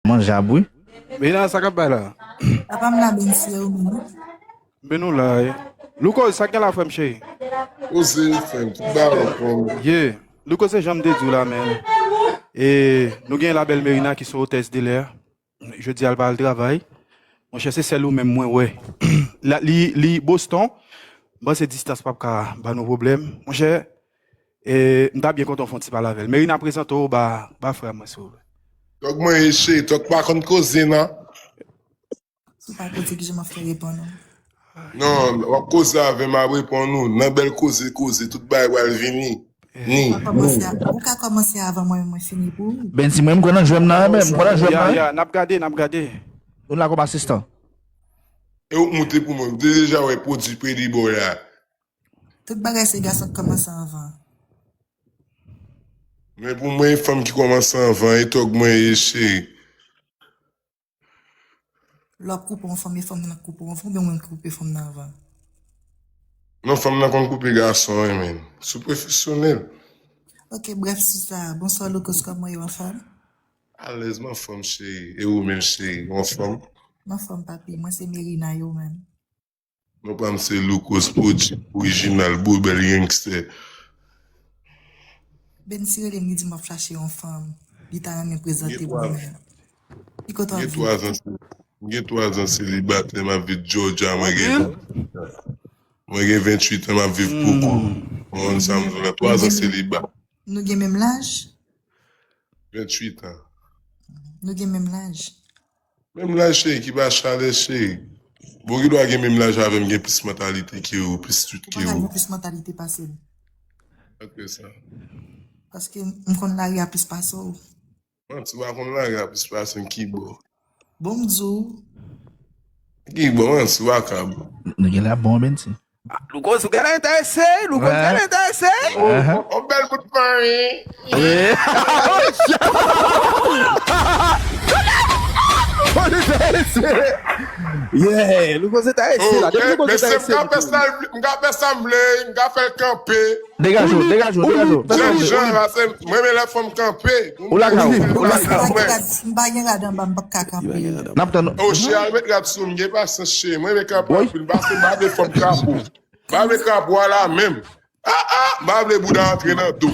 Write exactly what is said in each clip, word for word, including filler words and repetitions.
Manjab, wi. Mena, sa k ap bay la? Papa m la, Bensi, ou menm? Ben nou la, wi. Louko, sa k gen la, frè m cheri? Koze, frè m, tout bagay anfòm. Yeah. Louko, se jan m te di w la, men. E nou gen la bèl Merina ki se otès de lè. Jodi a, l pa al travay. Monchè, se sèl ou menm mwen wè. La, li, li Boston. M panse distans p ap ka ba nou pwoblèm. Monchè, e, m ta byen kontan w fè yon ti pale avè l. Merina, prezante w ba, ba frè mwen, silvouplè. Tòg mwen e cheri, tòg pa konn koze, non. Si w pa koze, kijan m ap fè reponn ou? Non, w ap koze avè m, m ap reponn ou. Nan bèl koze, koze, tout bagay pral vini. Ni. Ou ka kòmanse a- ou ka kòmanse avan mwen, mwen fini pou ou. Bensi, mwen, m kwè nan jwèm nan, men, m kwè nan jwèm Ya, nan. Ya, n ap gade, n ap gade. Nou la kòm asistan. E ou k moute pou mwen, m te deja wè pwodui Pretty Boy la. Tout bagay se gason k kòmanse anvan. Men pou mwen, e fanm ki kòmanse anvan, e tòg mwen, e cheri. Lè w ap koupe yon fanm, e fanm nan k koupe w anvan, oubyen ou menm ki koupe fanm nan anvan? Non, fanm nan konn koupe gason, wi, men. Sou pwofesyonèl. Ok, brèf sou sa. Bonswa, Louko, kòman w ye, w anfòm? Alèz, m anfòm, cheri. E ou menm, cheri, w anfòm? M anfòm, papi. Mwen se Merina, e ou menm? Non pa m se Louko, pwodui orijinal, bobèl gangstè. Bensi rele m, li di m ap chache yon fanm. Li ta renmen prezante pou mwen. Ki kote w ap Gen viv? twa zan, se- m gen twa zan selibatè, m ap viv Georgia, mwen gen venntuit an. Mwen gen venntuit an, m ap viv Poko. Ou konn sa m di w la, twa zan seliba. Nou gen menm laj? Venntuit an. Nou gen menm laj? Menm laj, cheri, ki pa chalè, cheri. Bon, ou gen dwa gen menm laj avè m, gen plis mantalite ke ou, plis street ke Mwen ou. gen plis mantalite pase m. Apre sa. Paske m konn lari a plis pase w. Manti, w pa konn lari a plis pase m, ki bò. Bon, m di w, Ki bò, manti, w akab. Nou gen la bon, Bensi. Louko, sou gen enterese, Louko, gen enterese. On bèl bout mari. Yeah, Louko se ta ese la. Depi Louko se ta Mesye, m ese. ka fè sa, m ka fè sa m vle, m ka fè l kanpe. Degaje w, degaje w, degaje w. Jèn jan, la, se, mwen, men lè fanm kanpe. Ou lakay ou, ou m lakay ou. pa gen rad anba m, m p ap ka kanpe. N ap tann. Oh, cheri, al met rad sou m, gen pasyans, cheri. Mwen, men kanpe anpil, m pa se, m pa vle fanm kapo. M pa vle kapo a la menm. Ah, ah, m pa vle bouda antre nan do. W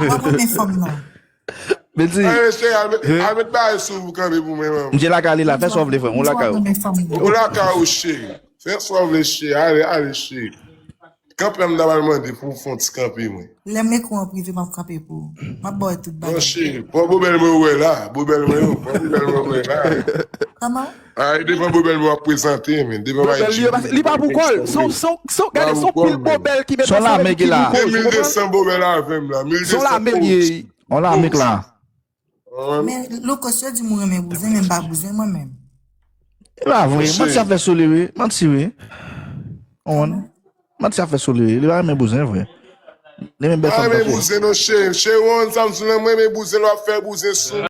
ap renmen fanm nan. Bensi. Ay, cheri, al met, al met bagay sou ou kanpe pou mwen, manman. M je lakay li la, fè sa w vle, frè m. Ou lakay ou. W ap renmen fanm nan. Ou lakay ou, cheri. Fè sa w vle, cheri. Ale, ale, cheri. Kanpe a m ta pral mande pou w fè yon ti kanpe, mwen. Lè m ekri w an prive, m ap kanpe pou ou. M ap ba w tout Non, bagay. cheri. Bon, bobèl mwen wè la. Bobèl mwen, bon, bobèl mwen wè la. Kòman? Ay, devan bobèl mwen ap prezante, men. Devan Bobèl li yo pa- li pa pou kò l. Se yon- se yon- se yon- gade, se yon pil bobèl ki mete Son lame ki la. Gen mil de san bobèl avè m la. Mil de san. Se yon lame l ye. On lame k la. Men Louko, si yo di m ou renmen bouzen, men m pa bouzen mwen menm. E pa vre. Manti ap fè sou li, wi. Manti, wi. On. Manti ap fè sou li, wi. Li pa renmen bouzen, vre. Li menm bèl Pa fanm renmen tankou. Bouzen, non, cheri. Cheri, w konn sa m sou nan mwen, men bouzen, l ap fè bouzen sou.